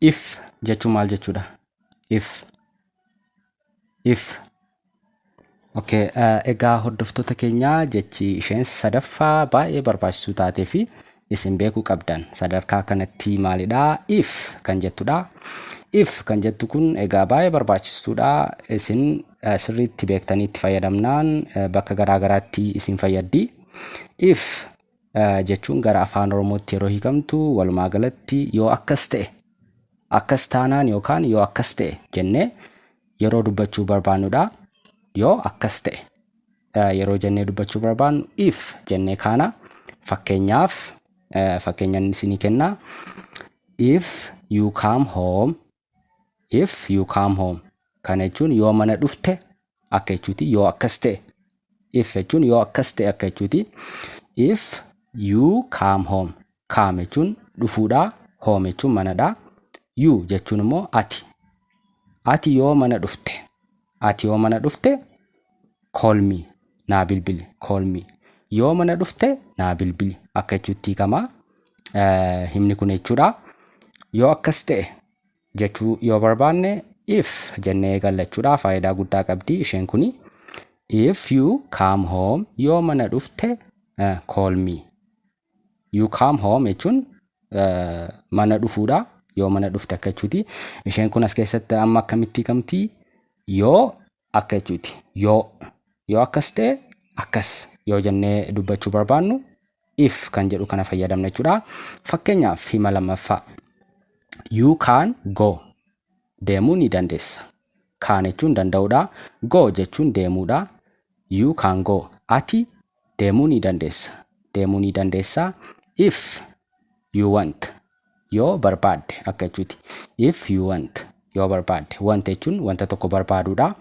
If jechuun maal jechuudha? If. If. Okay, egaa hordoftoota keenyaa, jechi isheen sadaffaa baay'ee barbaachistuu taatee fi isin beekuu qabdan sadarkaa kanatti maalidha? If kan jettudha. If kan jettu kun egaa baay'ee barbaachistuudha. Isin sirriitti beektanii itti fayyadamnaan bakka garaa garaatti isin fayyaddi. If jechuun gara Afaan Oromootti yeroo hiikamtu walumaa galatti yoo akkas ta'e, akkas taanaan yookaan yoo akkas ta'e jennee yeroo dubbachuu barbaannudha. Yoo akkas ta'e yeroo jennee dubbachuu barbaannu if jennee kaana. Fakkeenyaaf, fakkeenya inni isinii kenna. If you come home, if you come home. Kana jechuun yoo mana dhufte akka jechuuti, yoo akkas ta'e. If jechuun yoo akkas ta'e akka jechuuti. If you come home. Come jechuun dhufuudha. Home jechuun manadha. You jechuun immoo ati. Ati yoo mana dhufte. Ati yoo mana dhufte, call me, naa bilbili, call me. Yoo mana dhufte naa bilbili akka jechuutti hiikama. Himni kun jechuudha. Yoo akkas ta'e jechuu yoo barbaanne if jennee eegallachuudha. Faayidaa guddaa qabdi isheen kuni. If you come home, yoo mana dhufte, call me. You come home jechuun mana dhufuudha. Yoo mana dhufte akka jechuuti. Isheen kun as keessatti amma akkamitti hiikamti? Yoo akka jechuuti. Yoo akkas ta'e akkas yoo jennee dubbachuu barbaannu if kan jedhu kana fayyadamna jechuudha. Fakkeenyaaf, hima lammaffaa. You can go. Deemuu ni dandeessa. Can jechuun danda'uudha. Go jechuun deemuudha. You can go. Ati deemuu ni dandeessa. Deemuu ni dandeessa. If you want. Yoo barbaadde akka jechuuti. If you want. Yoo barbaadde. Want jechuun wanta tokko barbaaduudha.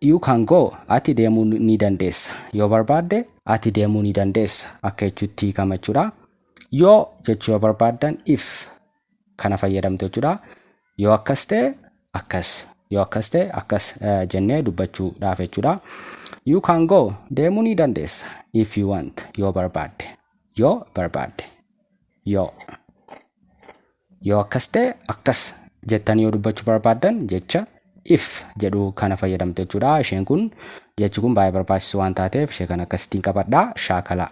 You can go. Ati deemuu ni dandeessa. Yoo barbaadde ati deemuu ni dandeessa akka jechuutti hiikama jechuudha. Yoo jechuu yoo barbaaddan if kana fayyadamtu jechuudha. Yoo akkas ta'e akkas. Yoo akkas ta'e akkas jennee dubbachuudhaaf jechuudha. You can go, deemuu ni dandeessa. If you want, yoo barbaadde. Yoo barbaadde. Yoo. Yoo akkas ta'e akkas jettanii yoo dubbachuu barbaaddan jecha if jedhu kana fayyadamtu jechuudha. Isheen kun, jechi kun baay'ee barbaachisu waan taateef ishee kana akkasittiin qabadhaa shaakalaa.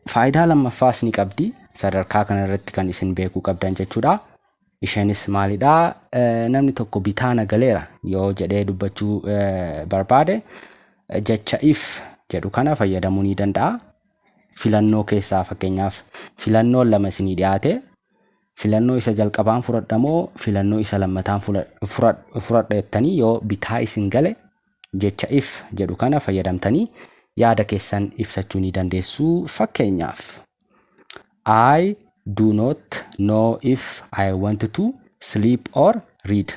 Faayidaa lammaffaas ni qabdi. Sadarkaa kanarratti kan isin beekuu qabdan jechuudha. Isheenis maalidhaa? Namni tokko bitaa na galeera yoo jedhee dubbachuu barbaade jecha if jedhu kana fayyadamuu ni danda'a. Filannoo keessaa, fakkeenyaaf, filannoon lama isinii dhiyaate, filannoo isa jalqabaan fudhadha moo filannoo isa lammataan fudhadha jettanii yoo bitaa isin gale jecha if jedhu kana fayyadamtanii yaada keessan ibsachuu ni dandeessu. Fakkeenyaaf, I do not know if I want to sleep or read.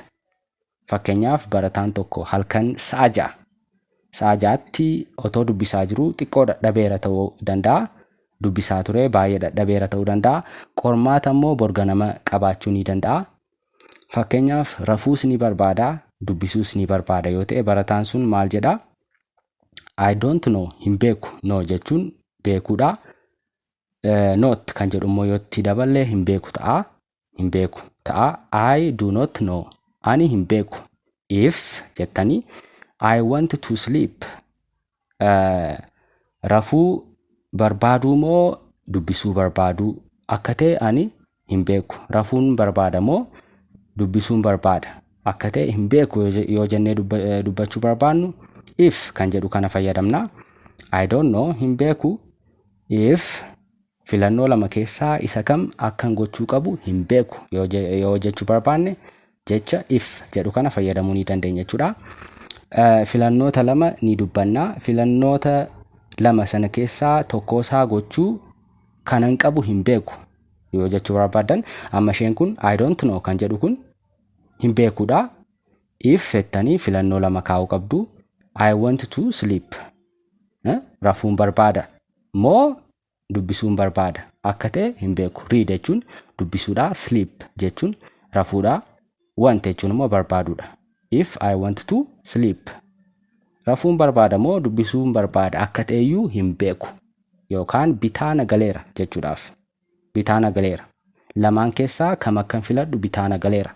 Fakkeenyaaf, barataan tokko halkan sa'a 6, sa'a 6tti otoo dubbisaa jiruu xiqqoo dadhabeera ta'uu danda'a. Dubbisaa ture, baay'ee dadhabeera ta'uu danda'a. Qormaata immoo bor ganama qabaachuu ni danda'a. Fakkeenyaaf, rafuus ni barbaada, dubbisuus ni barbaada yoo ta'e barataan sun maal jedhaa? I don't know, hin beeku. Know jechuun beekuudha. Not kan jedhu immoo yoo itti daballe hin beeku ta'a. Hin beeku ta'a. I do not know. Ani hin beeku. If jettanii I want to sleep. Rafuu barbaaduu moo dubbisuu barbaaduu akka ta'e ani hin beeku. Rafuun barbaada moo dubbisuun barbaada akka ta'e hin beeku yoo jennee dubbachuu barbaannu if kan jedhu kana fayyadamna. I don't know, hin beeku. If, filannoo lama keessaa isa kam akkan gochuu qabu hin beeku yoo jechuu barbaanne jecha if jedhu kana fayyadamuu ni dandeenya jechuudha. Filannoota lama ni dubbanna. Filannoota lama sana keessaa tokkosaa gochuu kanan qabu hin beeku yoo jechuu barbaadan, amma isheen kun I don't know kan jedhu kun hin beekuudha. If jettanii filannoo lama kaa'uu qabdu. I want to sleep. Rafuun barbaada moo dubbisuun barbaada akka ta'e hin beeku. Read jechuun dubbisuudha. Sleep jechuun rafuudha. Want jechuun immoo barbaaduudha. If I want to sleep. Rafuun barbaada moo dubbisuun barbaada akka ta'eyyuu hin beeku yookaan bitaa na galeera jechuudhaaf. Bitaa na galeera. Lamaan keessaa kam akkan filadhu bitaa na galeera.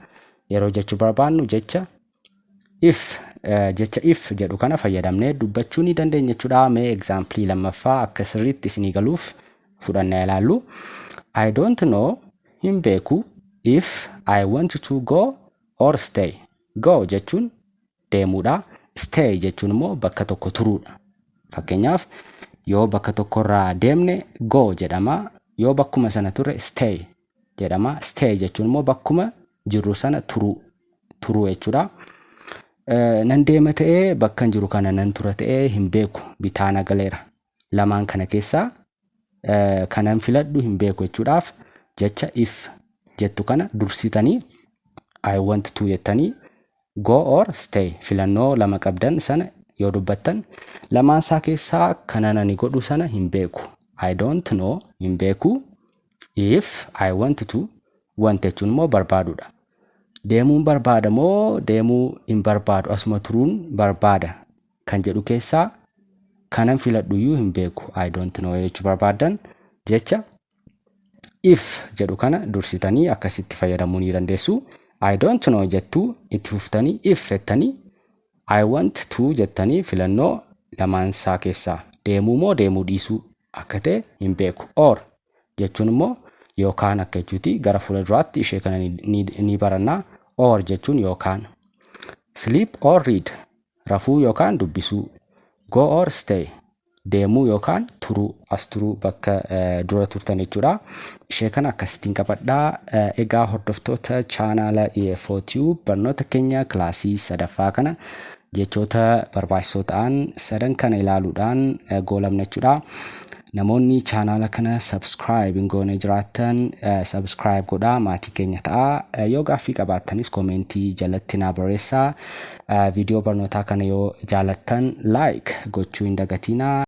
Yeroo jechuu barbaannu jecha if jedhu kana fayyadamnee dubbachuu ni dandeenya jechuudha. Mee example lammaffaa akka sirriitti isinii galuuf fudhannee ilaallu. I don't know, hin beeku, if I want to go or stay. Go jechuun deemuudha. Stay jechuun immoo bakka tokko turuudha. Fakkeenyaaf, yoo bakka tokkorraa deemne go jedhama. Yoo bakkuma sana turre stay jedhama. Stay jechuun immoo bakkuma jirru sana turuu jechuudha. Nan deema ta'ee, bakka jiru kana nan tura ta'ee hin beeku, bitaa na galeera. Lamaan kana keessaa kanan filadhu hin beeku jechuudhaaf jecha if jettu kana dursitanii I want to jettanii go or stay filannoo lama qabdan sana yoo dubbattan, lamaan isaa keessaa kanan ani godhu sana hin beeku. I don't know, hin beeku, if I want to. Want jechuun immoo barbaaduudha. Deemuun barbaada moo deemuu hin barbaadu, asuma turuun barbaada kan jedhu keessaa kanan filadhu iyyuu hin beeku. I don't know jechuu barbaadan jecha if jedhu kana dursitanii akkasitti fayyadamuu ni dandeessu. I don't know jettuu, itti fuftanii if jettanii, I want to jettanii filannoo lamaan isaa keessaa deemuu moo deemuu dhiisuu akka ta'e hin beeku. Or jechuun immoo yookaan akka jechuuti. Gara fuula duraatti ishee kana ni barannaa. Or jechuun yookaan. Sleep or read, rafuu yookaan dubbisuu. Go or stay, deemuu yookaan turuu, as turuu bakka dura turtan jechuudha. Ishee kana akkasittiin qabadhaa. Egaa hordoftoota chaanaala EFO Tube, barnoota keenya kilaasii sadaffaa kana jechoota barbaachisoo ta'an sadan kana ilaaluudhaan goolabna jechuudha. Namoonni chaanaala kana subscribe hin goone jiraattan subscribe godhaa maatii keenya ta'a. Yoo gaaffii qabaattanis koomentii jalatti naa barreessaa. Viidiyoo barnootaa kana yoo jaalattan like gochuu hin dagatinaa.